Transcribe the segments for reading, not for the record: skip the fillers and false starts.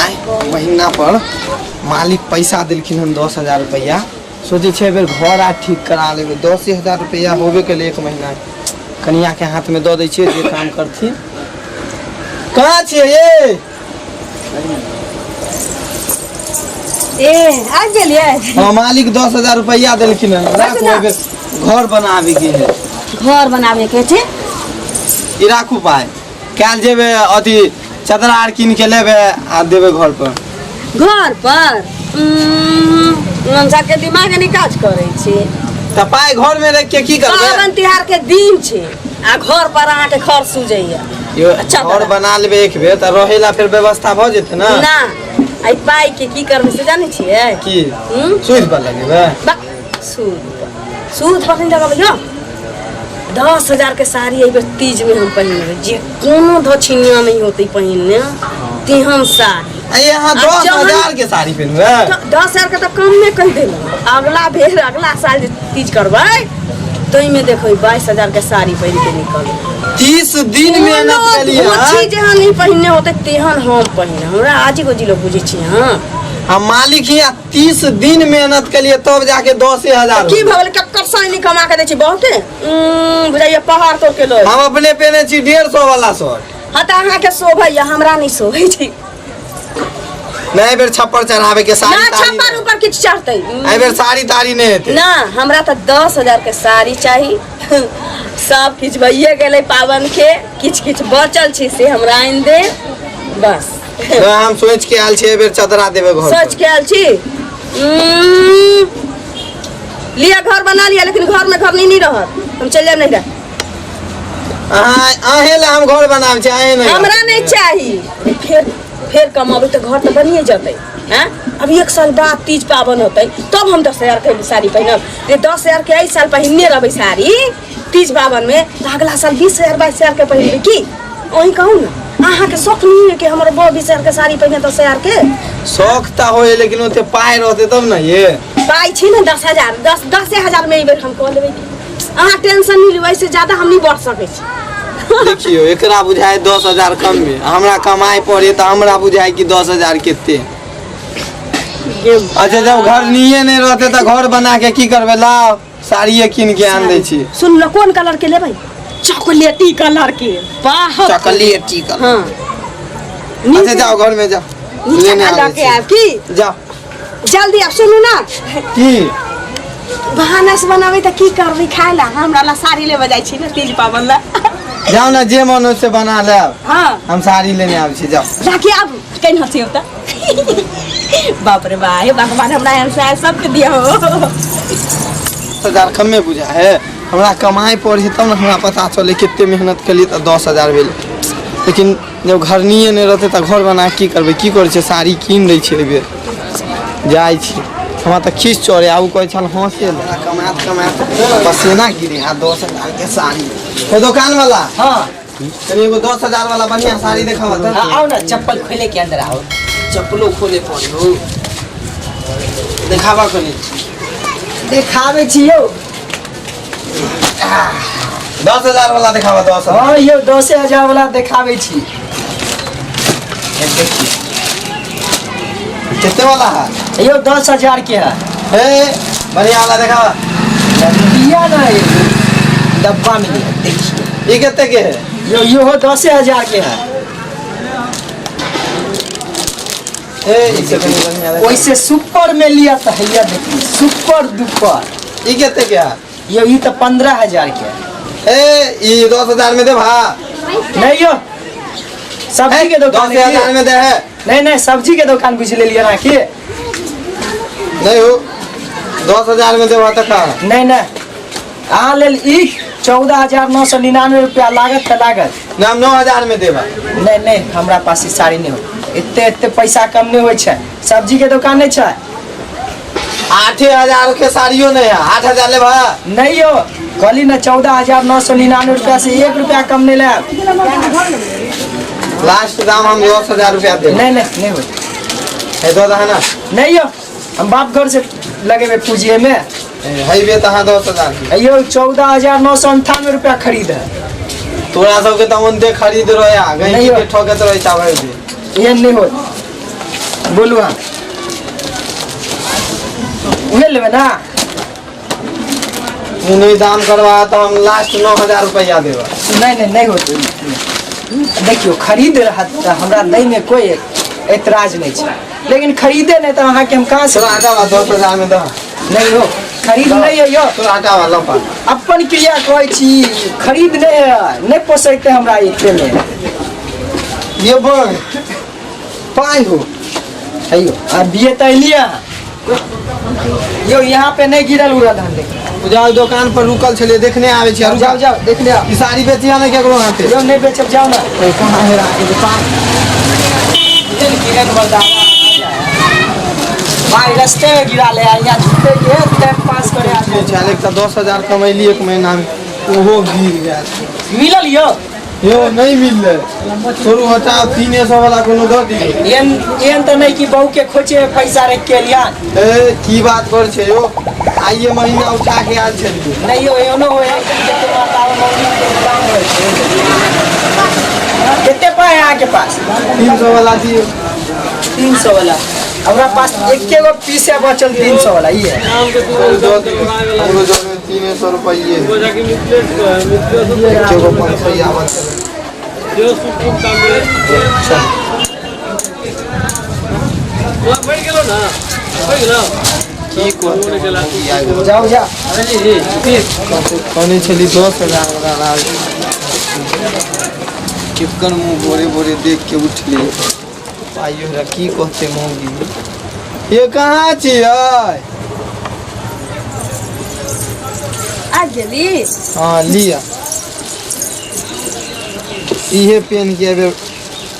आइ महीना पर मालिक पैसा देलखिन हन 10,000 रुपैआ। सोचै छियै एहि बेर घर आर ठीक करा लेबै। 10,000 रुपैआ होबे केलै एक महीना। कनिया के हाथ में दऽ दै छियै जे काम करथिन। कहाँ छियै ये? ए आबि गेलियै? हाँ, मालिक 10,000 रुपैआ देलखिन हन। राखू, ना। एहि बेर घर बनाबे के है। घर बनाबे के छै? ई राखू पाइ, काल्हि जेबै अथी चदरा आर कीन के लेबै आ देबै घर पर। घर पर मनसा के दिमाग नहि काज करै छै। तऽ पाइ घर में रख के की करबै? पाबनि तिहार के दिन छै आ घर पर अहाँके खर सुजैया। यौ, अच्छा घर दादा। बना लेबै एक बेर तऽ रहै ला फेर व्यवस्था भऽ जेतै ने। ना, एहि पाइ के की करबै से जानै छियै? की? हूँ? सूद पर लगेबै? बा, सूद पर, सूद पर नहि लगेबै यौ। 10,000 के साड़ी एहि बेर तीज में हम पहिनबै, जे कोनो धछिनिया नहीं होते पहिनने तेहन साड़ी। आ यहाँ आ दस जहन- हजार के साड़ी पहिनबै? 10,000 के तऽ कम नहि कहि देलहुँ। अगला बेर, अगला साल जे तीज करबै ताहिमे देखबै 22,000 के साड़ी पहिन के निकलबै। 30 दिन मेहनत कोनो केलियै धोछी हन। जेहन नहीं पहिनने होते तेहन हम पहिने। हमरा आजी गोजी लोग बुझै छी। हाँ, आ मालिक हिया 30 दिन मेहनत केलियै तब जाके 10,000। की भऽ गेलै? कक्कर साइन नहीं कमा के दै छी बहुते। बुझाइए पहाड़ तोड़ के लऽ। हम अपने पहिने छी 150 वाला शर्ट। हाँ तऽ अहाँके शोभैया, हमरा नहि शोभै छै। नहीं, एहि बेर छप्पर चढ़ावे के साड़ी ना ताड़ी छप्पर ऊपर किछु चढ़तै। एहि बेर साड़ी ताड़ी नहीं हेतै। ना, हमरा तऽ 10,000 के साड़ी चाही। सब किछु भइए गेलै पाबनि के, किछु किछु बचल छै से हमरा आनि दे बस। नहि, हम सोच के आयल छी एहि बेर चदरा देबै घर पर। सोच के आयल छी। लिअ, घर बना लिअ, लेकिन घर में घर नहीं, नहीं रहत। हम चलि जायब नहीं रह। अहाँ अहें ला हम घर बनाबै छी, अहें नहीं। हमरा नहीं चाही। फेर फेर कमाबै तऽ घर तऽ बनिए जेतै। हैं, अभी एक साल बाद तीज पाबनि होतै तब हम 10,000 के साड़ी पहिनब। जे 10,000 के एहि साल पहिनने रहबै साड़ी तीज पाबनिमे तऽ अगला साल 20,000 22,000 के पहिनबै की? अहीं कहू ने, अहाँके शौक नहीं है कि हमर बड़ 20,000 के साड़ी पहिने 10,000 के? शौक तऽ होय, लेकिन ओते पाइ रहतै तब ने ये। पाइ छी ने 10,000, दस 10,000 में एहि बेर हम कऽ लेबै की। अहाँ टेंशन नहीं लियौ, एहिसँ ज्यादा हम नहीं बढ़ सकै छी। देखियौ, एकरा बुझाय 10,000 कम में, हमरा कमाइ पड़े तऽ हमरा बुझाय कि 10,000 कते। अच्छा, जब घर निये नहीं रहते तऽ घर बना के की करबै? लाओ, साड़िए कीन के आन दै छी। सुन लो, कोन कलर के लेबै? चॉकलेटी कलर के, वाह। चॉकलेटी कलर? हाँ। अच्छा, जाओ, घर में जाओ, नीचा लेने लऽ आबै के छी। आयब की? जाओ। जल्दी आब, सुनू ना। की? भानस बनाबै तऽ की करबै खाय ला? हमरा ला साड़ी लेबऽ जाइ छी ने तीज पाबनि ला। जाओ ना, जे मन हो से बना लेब। हाँ। हम साड़ी लेने आबै छी, जाओ। राखी आबू, केना हँसी औता। बाप रे बा, हे भगवान, हमरा एहन साया सबके दिया हो। 10,000 कमे बुझा है हमरा। कमाइ पड़ै छै तब ने हमरा पता चलै कते मेहनत केलियै तऽ 10,000 भेलै। लेकिन जब घरनिए नहि रहतै तऽ घर बना कऽ की करबै? की करै छै, साड़ी कीन लै छै। एहिबेर जाइ छी, हमरा तऽ खीस चढ़े आ ओ कहै छल हँसे लए। कमाइत कमाइत पसेना गिरे आ 10,000 के साड़ी। हे दोकान वाला। हाँ। कनि एगो 10,000 वाला बढ़िया साड़ी देखाबऽ तऽ। हाँ, आओ ना, चप्पल खोले के अंदर आओ। चप्पलो खोले पड़े हो। देखाबऽ कनि। देखाबै छी यौ। 10,000 वाला देखाबऽ, 10,000। हाँ यौ, 10,000 वाला देखाबै छी। कितने वाला है? यौ, 10,000 के है। हे, बढ़िया वाला देखाबऽ। लिया ना यौ, डब्बा में लिया, देखिए। ई कते के है? यौ, इहो 10,000 के है। हे, ई से कनि बढ़िया देखा। ओइसे सुपर में लिया तऽ हैया देखिए, सुपर डुपर। ई कते के है? यौ, ई तऽ 15,000 के है। ए, ई 10,000 में देबा? नहीं यौ, सब्जी के दुकान दस है की? हजार में दे है। नहीं नहीं, सब्जी के दुकान बुझ लेलिए ना की? नहीं हो, 10,000 में देबा तऽ का? नहीं नहीं, अहाँ लेल ई 14,999 रुपया लागत तऽ लागत। ना, हम 9,000 में देबा। नहीं नहीं, हमरा पास ई साड़ी नहीं हो। एते एते पैसा कम नहीं होइ छै। सब्जी के दुकान नहीं छै। 8,000 के साड़ियो नहीं है, 8,000 लेबा? नहीं यौ, कहली ना, 14,999 रुपया से एक रुपया कम नहीं लेब। लास्ट दाम हम 10,000 रुपया देब। नहीं नहीं, नहीं होइ। है, दऽ दह ना। नहीं यौ, हम बाप घर से लगेबै पूंजीए में। हैबे तऽ अहाँ 10,000 के। यौ, 14,998 रुपया खरीद है। तोरा सबके तऽ ओनते खरीद रहे आ नहीं गैंकी यौ। के ठकैत रहे छ भरि दिन। एहन नहीं होत। बोलू अहाँ उहे लेबै ना। तू नहीं दाम करवा तो हम लास्ट 9,000 रुपया देबा। नहीं नहीं नहीं होते। देखियौ खरीद रहत तऽ हमरा दैमे कोइ एतराज नहीं छै, लेकिन खरीदे नहीं तऽ अहाँके हम कहाँ से तोरा हटावा 10,000 में दह। नहीं हो, खरीद नहीं है यो। तोरा हटावा लपा। अपन क्रिया कहै छी, खरीद नहीं है, नहीं पोसैते हमरा एते में। ये बड़ पाई हो। अयो आ बिये तऽ एलियै अहाँ। यो यहाँ पे नहीं गिरल उड़ल हन देख। जाओ दुकान पर रुकल छलियै, देखने आबै छी। जाओ जाओ देखने आओ। ई साड़ी बेचिया नहीं केकरो हाथे। यो नहीं बेचब, जाओ ना। ए, कहाँ हेरा गेलै पाई? गिरल बरदावा भाई रास्ते में गिरा ले, यहाँ झूठे के टाइम पास करे आ ठीक छै, एक तऽ 10,000 कमैली एक महीना में, ओहो गिर गेल। मिलल यो? यो नहीं मिललै। छोड़ू हटाओ, 300 वाला कोनो दऽ दियौ। एहन एहन तऽ नहीं कि बहू के खोजे में पैसा रख के लिया। ए की बात कर छै यो, आइए महीना उठा के आयल छलियै। नहीं यो एहनो होय है कि जते माता मम्मी के काम होय छै। कते पाई है अहाँके पास? 300 वाला दियौ। 300 वाला हमरा पास एके गो पीस है बचल 300 वाला ई है। दऽ दियौ। हमरो जग में 300 रुपये। एके गो 500 बचल। चल। की कहतै? जाओ जाओ। कहने छली 10,000 वाला लाल। केकर मुँह भोरे भोरे देख के उठली। पाइयो रा की कहते मौगी। ये कहाँ छियै? आ गेली। हाँ लिया। इहे पेन के एबे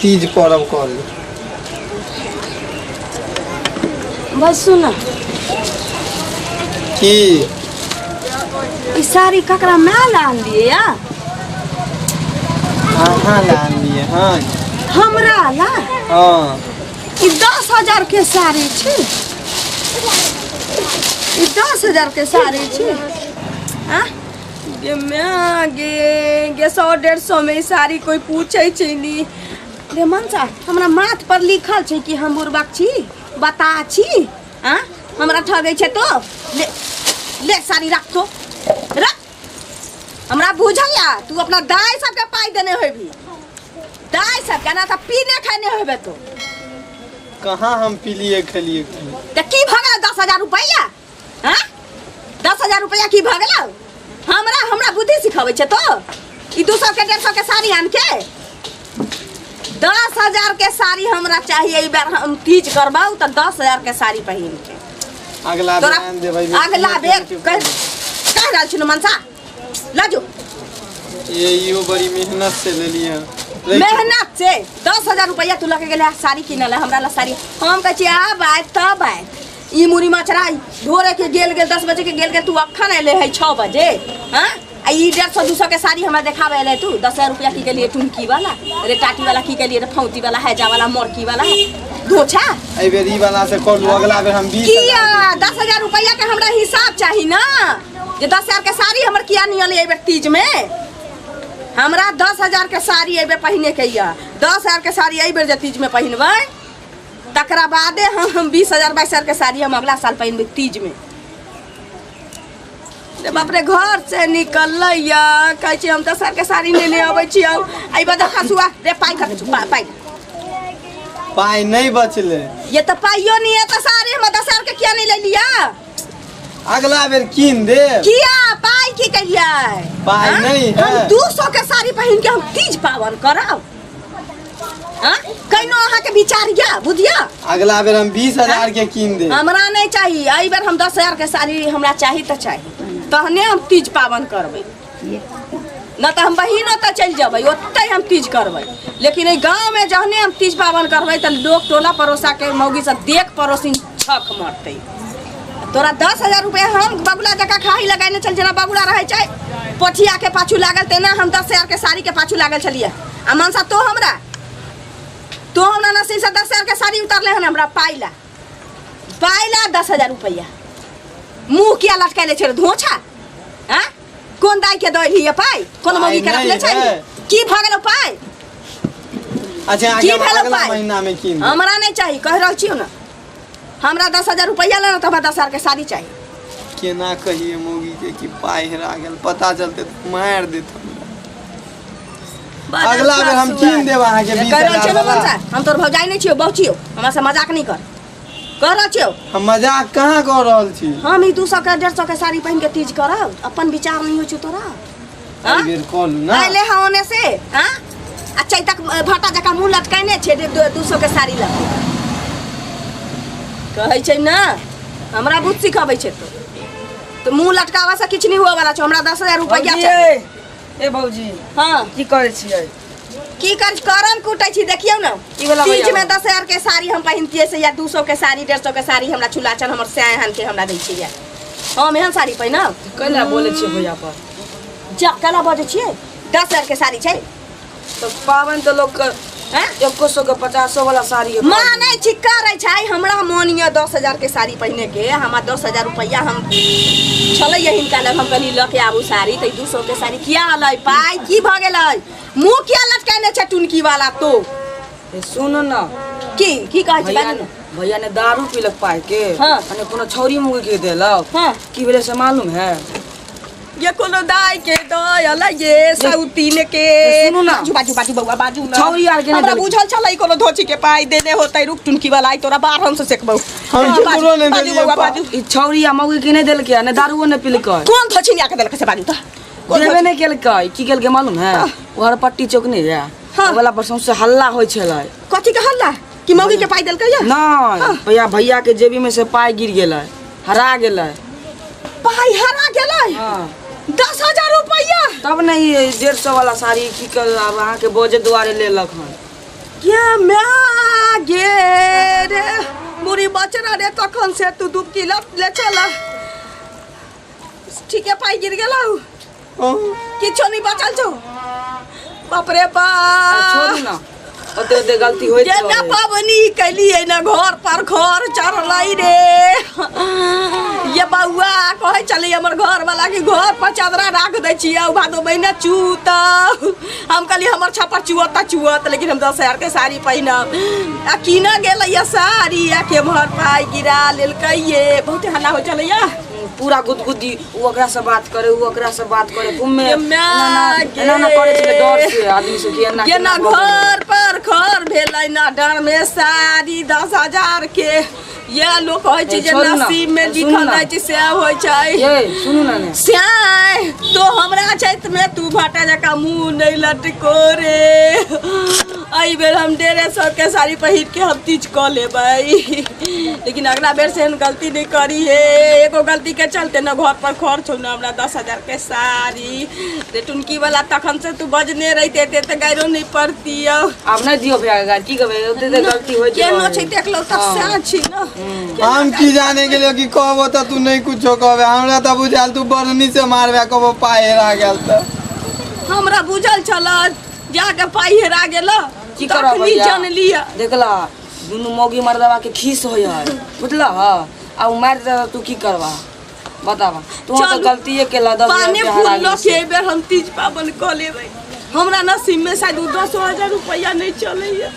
तीज परब कर ले। बस सुन। की? ई साड़ी ककरा my ला आनलियै या? अहाँ ला आनलियै हँ। हमरा ला? हाँ। ई 10,000 के साड़ी छै। ई 10,000 के साड़ी छै। आँ? गे my गे, गे 100-150 में ई साड़ी कोई पूछै छै नी। रे मनसा, हमरा माथ पर लिखल छै कि हम बुड़बक छी, बता छी। आँ? हमरा ठगै छै तो? ले, ले साड़ी रख तो। रख। हमरा बुझल या तू अपना दाइ सबके पाई देने होबी। दाइ सबके ना तऽ पीने खाने होबे तो। कहाँ हम पीलिए खेलिए? तऽ की भऽ गेल 10,000 रुपैआ? हाँ? 10,000 रुपैआ की भऽ गेलौ? हमरा हमरा बुद्धि सिखबै छै तो? ई 200 के 150 के साड़ी आन के 10,000 के साड़ी हमरा चाहिए। एहि बेर हम तीज करबौ तऽ 10,000 के साड़ी पहिन के। अगला बेर तोरा आनि देबै। अगला बेर कह कह रहल छी न मनसा, लऽ जो। ये इहो बड़ी मेहनत से लेलियै हँ। मेहनत से 10,000 रुपैआ तू लके गेलै साड़ी किनल हमरा ला साड़ी। हम कहै छी आब आयत तब आयत। ई मुड़ी मचरा भोरे के गेल गेल 10 बजे के गेल गेल, तू अखन अयले है 6 बजे। हाँ आ ई 150-200 के साड़ी हमरा देखाबे अयले तू। 10,000 रुपया की केलिए टुनकी वाला रे, टाटी वाला की केलिए रे, फौती वाला, हैजा वाला, मोरकी वाला धोछा। एहि बेर ई वाला से करू, अगला बेर हम 20 किया 10,000 रुपया के हमरा हिसाब चाही ना जे 10,000 के साड़ी हमर किया नहीं अलै एहि बेर तीज में। हमरा 10,000 के साड़ी एहि बेर पहिने के यऽ। 10,000 के साड़ी एहि बेर जे तीज में पहिनबै तकरा बादे हम 20,000 22,000 के साड़ी हम अगला साल पहिनबै तीज में। रे बाप रे, घर से निकललै या कहै छी हम 10,000 के साड़ी लेने अबै छी। आउ एहि बजा खसुआ रे, पाइ खा पाइ पाइ नहीं बचले। ये तऽ पाइयो नहीं है तऽ साड़ी हम 10,000 के किया नहीं ले लिया? अगला बेर कीन दे। किया पाइ की कहियै? पाइ नहीं है। हम 200 के साड़ी पहिन के हम तीज पावन करब। हाँ? कहिनो अहाँके विचार या बुझिया? अगला बेर हम 20,000 के कीन दे। हमरा नहीं चाहिए। एहि बेर हम 10,000 के साड़ी हमरा चाही तऽ चाही, तहने हम तीज पावन करबै। न तऽ हम बहिन ओतऽ चलि जेबै, ओतहि हम तीज करबै। लेकिन एहि गाँवमे जहने हम तीज पावन करबै तऽ लोक टोला पड़ोसा के मौगी सब देख पड़ोसिन छक मरतै। तोरा 10,000 रुपया हम बगुला जकाँ खाही लगेने छल, जेना बगुला रहै छै पोठिया के पाछू लागल, तेना हम 10,000 के साड़ी के पाछू लागल छलियै। आ मनसा तो हमरा नसीब से 10,000 के साड़ी उतारले हन। हमरा पाइला पाइला 10,000 रुपया मुँह किया लटकाइले छै धोछा? हाँ कोन दाई के दही पाइ? कोन मौगी के रखले छै? की भऽ गेलौ पाइ? अच्छा की अहाँके हम भेलौ अगला पाइ? महीना में कीन देब। हमरा नहीं चाहिए कह रहल छियौ ना हमरा 10,000 रुपया लेना तऽ हमरा 10,000 के साड़ी चाहिए केना कहिए मौगी के कि पाइ हेरा गेल पता चलते तऽ मारि देत हमरा। अगला बेर हम कीन देब अहाँके कह बीस रहल हजार छियौ ना वाला। मनसा हम तोर भौजाई नहीं छियौ बहु छियौ हमरा से मजाक नहीं कर कह रहल छियौ हम मजाक कहाँ कऽ रहल छी हम ई 200 के 150 के साड़ी पहिन के तीज करब अपन विचार नहीं होइ छौ तोरा हाँ? एहि बेर कऽ लू ना अयले हँ ओने से हाँ आ चैतक भाटा जकाँ मुँह लटकेने छै 200 के साड़ी लऽ के कहै छै ना हमरा बहुत सिखबै छै तो तऽ मुँह लटकाबऽ से किछु नहि हुअ वाला छै हमरा 10,000 रुपैआ भौजी चाही ए भौजी हाँ की करै छियै की कर करम कुटै छी देखियौ ने की वाला तीज भैया? में 10,000 के साड़ी हम पहिनतियै से या 200 के साड़ी 150 के साड़ी हमरा चुलाचन हमर सैहन के हमरा दै छै या हम एहन साड़ी पहिनब कैला बोलै छियै भैया पर जा केना बजै छियै 10,000 के साड़ी छै तऽ पाबनि तऽ लोक के हैं 100 के 50 वाला साड़ी के माँ नहीं छी करै छै हमरा मोन यऽ 10,000 के साड़ी पहिने के हमरा 10,000 रुपैआ हम छलैया हिनका लग हम कहली लऽ के आबू साड़ी तऽ 200 के साड़ी किया अलै पाइ की भऽ गेलै मुँह किया लटकेने छै टुनकी वाला तो ए, सुन न की की कहै छै भैया बाजू ने भैया ने दारू पीलक पाइ के हाँ। अने कोनो छौरी मुगी के देलक हाँ। की भेलै से मालूम है ये कोनो दाई के दयल ये सौतीन के सुनू ना। बाजू बाजू बाजू बौआ बाजू ना छौरी आर के नहि हमरा देलकै। बुझल छलै कोनो धोची के पाइ देने होतै रुक टुनकी वाला आई तोरा बारहम से सेकबौ हम हाँ, केकरो बाजू, नहि बाजू देलियै बौआ पाइ। बाजू ई छौरी आ मौगी के नहि देलकै आ ने दारूओ नहि पीलकै कोन धोची ने आके देलकै से बाजू तऽ कोन देबे धोची? नहि केलकै की केलकै मालूम है ओ हरपट्टी चौक नहि है हाँ। ओ वाला पर सौंसे हल्ला होइ छलै कथी के हल्ला कि मौगी के पाइ देलकै या नहि भैया भैया के जेबी में से पाइ गिर गेलै हरा गेलै पाइ हरा गेलै हाँ 10,000 रुपैआ तब ने ई 150 वाला साड़ी की कर आब अहाँके बजे दुआरे लेलक हन गे माय गे रे बुढ़ी बचरा रे तखन से तू डुबकी ल ले चल ठीके पाइ गिर गेलौ किछो नहीं बचल छौ बाप रे बाप छोड़ू ना ओते ओते गलती होइत जेना रहै। पाबनि कैलियै ने घर पर घर चढ़लै रे ये बौआ कहै छलै हमर घर वाला कि घर पर चदरा राख दै छियै भादो महीना चूत हम कहलियै हमर छप्पर चुअत तऽ चुअत लेकिन हम 10,000 के साड़ी पहिनब आ कीन गेलै साड़ी आ केम्हर पाइ गिरा लेलकै ये बहुते हल्ला होइ छलैया पूरा गुदगुदी ओ ओकरा से बात करे ओ ओकरा से बात करे घूमे गे माय गे। एना एना करे छलै डर से आदमी सब कि एना केना भऽ गेलै। घर पर घर भेलै ना डर में साड़ी 10,000 के ये लोग कहै छै ए, जे छोड़ू ना, नसीब में सुनू लिखल ना। रहै छै सएह होइ छै ये सुनू ना ने श्याय तो हमरा चैत में तू भाटा जकाँ मुँह नहीं लटको रे एहि बेर हम 150 के साड़ी पहिर के हम तीज कऽ लेबै लेकिन अगला बेर से एहन गलती नहीं करी हे एगो गलती के चलते न घर पर खर्च हो न हमरा 10,000 के साड़ी रे टुनकी वाला तखन से तू बजने रहिते ते तऽ गाइरो नहीं पड़ती आब नहि दियौ भैया के गारि की कहबै ओते तऽ गलती होइत केनो रहै। छै देखलो तऽ हाँ। सएह छी न हम की जाने गेलियो कि कहबो तऽ तू नहीं कुछो कहबे हमरा तऽ बुझायल तू बरनी से मारबे कहबो पाइ हेरा गेल तऽ हमरा बुझल छल जाके पाइ हेरा गेल की करब तखनी भैया? जनलियै देखला दुनू मौगी मर्दवा के खीस होइ है बुझला आ उ मारि देलक तू की करबा बताबा तू तऽ चलू। गलतीये केला 10,000 पाने रुपया हरा फूल लऽ गेल के एहि बेर हम तीज पाबनि कऽ लेबै हमरा नसीब में शायद उ 10,000 रुपैआ नहीं चलैया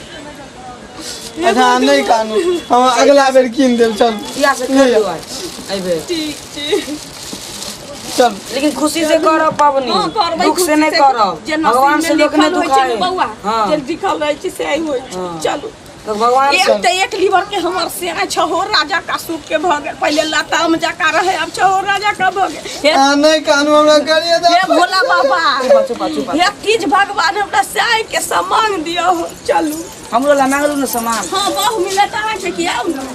अच्छा नहीं कानू हम अगला बेर कीन देब चल किया से कर दो एहि बेर ठीक छै चल लेकिन खुशी से करब पाबनि हाँ, करबै दुख से खुशी नहीं करब जे नसीब भगवान में से लोक लिखल नहीं होइ छै ने दुखाए बौआ हाँ जे लिखल रहै छै सएह होइ छै हाँ। चलू तो भगवान एक तऽ एक लीवर के हमर से छहो राजा का सूप के भऽ गेल पहिले लताम जका रहे अब छहो राजा का भऽ गेल हे आ नहीं कानू हमरा करिए हे भोला बाबा चुपा चुपा चुपा हे तीज भगवान हमरा साय के सामान दियौ चलू हमरो ला मांगलू ने सामान हाँ बहु मिलत अहाँके कि आउ ने